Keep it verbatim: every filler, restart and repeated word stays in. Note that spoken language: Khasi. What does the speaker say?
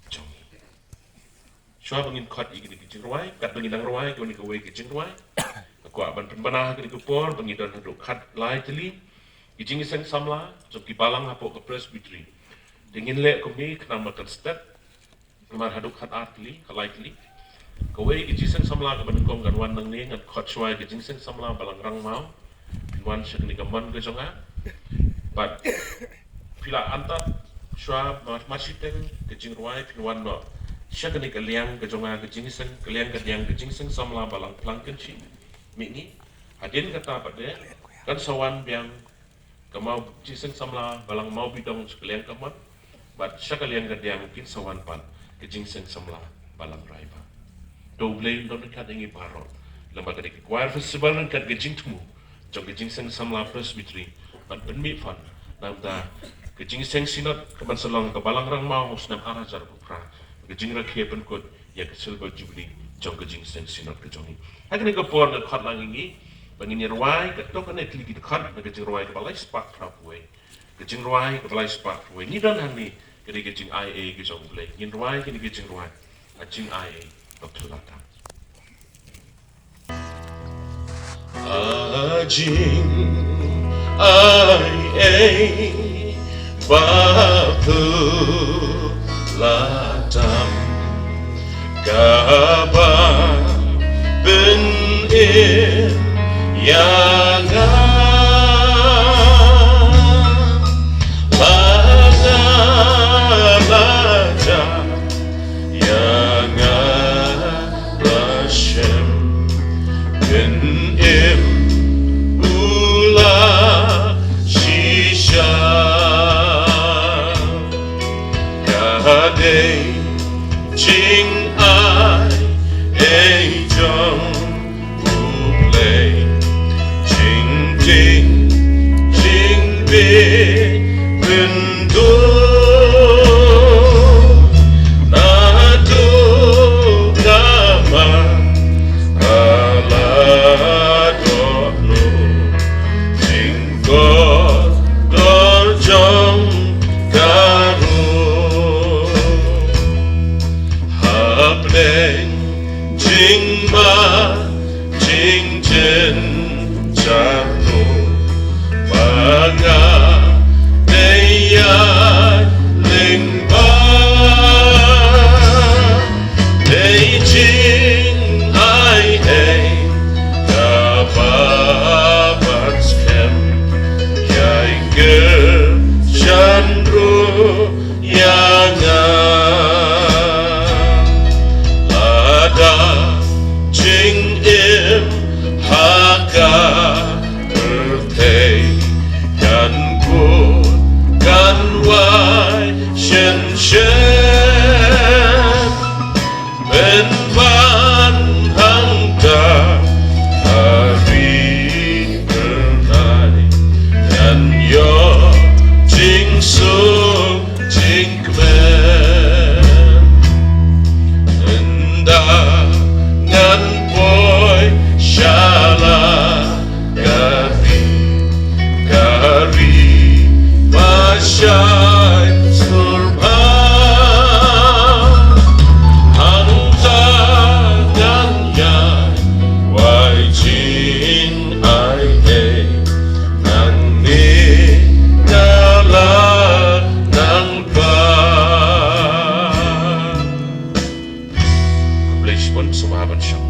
jong ngi. Shuwa ba ngin khot ïa kine ki jingrwai, katba ngi dang rwai kane kawei ka jingrwai, nga kwah ban pynbna ha kane ka por ba ngi don haduh khatlai tylli ki jingseng samla jong ki balang hapoh ka Presbytery. Te ngin leh kumne khnang ba kan stet, namar haduh khatar tylli, khatlai tylli. Kawei ka jingseng samla kaba nyngkong kan wan nangne, ngan khot shuwa ïa ka jingseng samla Balang Rangmaw. Phin wan sha kane ka mon ka jong nga. Bad phi la antad shuwa mar, mar shiteng ka jingrwai, phin wan noh sha kane ka liang ka jong nga ka jingseng, ka liang ka diang ka jingseng samla Balang Plang Kynshi Mihngi. Hadien kata pat de kan sa wan biang ka maw, jingseng samla Balang Mawbidong sha ka liang ka mon, bad sha ka liang ka diang kin sa wan pat ka jingseng samla Balang Raiba. To U Blei un don ryngkat ïa ngi baroh. Lem bad ka dei ka choir festival ryngkat ka jingthmu jong ka jingseng samla Presbytery ban pynmih fan namar ka jingseng synod kaban sa long ka Balang Rangmaw ha u snem ar hajar arphew phra, ka jingrakhe pynkut ïa ka Silver Jubilee jong ka jingseng synod ka jong ngi. Ha kane ka por nga khot lang ïa ngi ba ngin ïa rwai katto katne tylli ki dkhot na ka jingrwai kaba lai spah phra phew wei. Ka jingrwai kaba lai spah phew wei. Ngi don hangne, ka dei ka jingai ei ka jong U Blei. Ngin rwai kane ka jingrwai, ka jingai ei kaba phylla tam. A jingai ei ba phylla tam, kaba pynim ïa nga ba nga la jia ïa nga la shem, pynim u la shisha. Ka dei jingai ei jong U Blei, jingtieng jingbieit khyndiat. Naduh kaba la dohnud jingkohdor jong ka ruh, hapdeng jingma jingjynjar ruh, ba nga dei ïa lyngba. Dei jingai ei kaba ban skhem, ïai kyrshan ruh ïa nga. Lada jingim ha ka pyrthei kan kut kan wai shinshin, pynban hangta ha ri bnai, ngan ïoh jingsuk jingkmen. Ynda ngan poi sha la ka ri, ka ri ba shai surbha, hangta ngan ïai wai jingai ei, nangne na la nangta. Khublei shibun, sngewbha ban shong.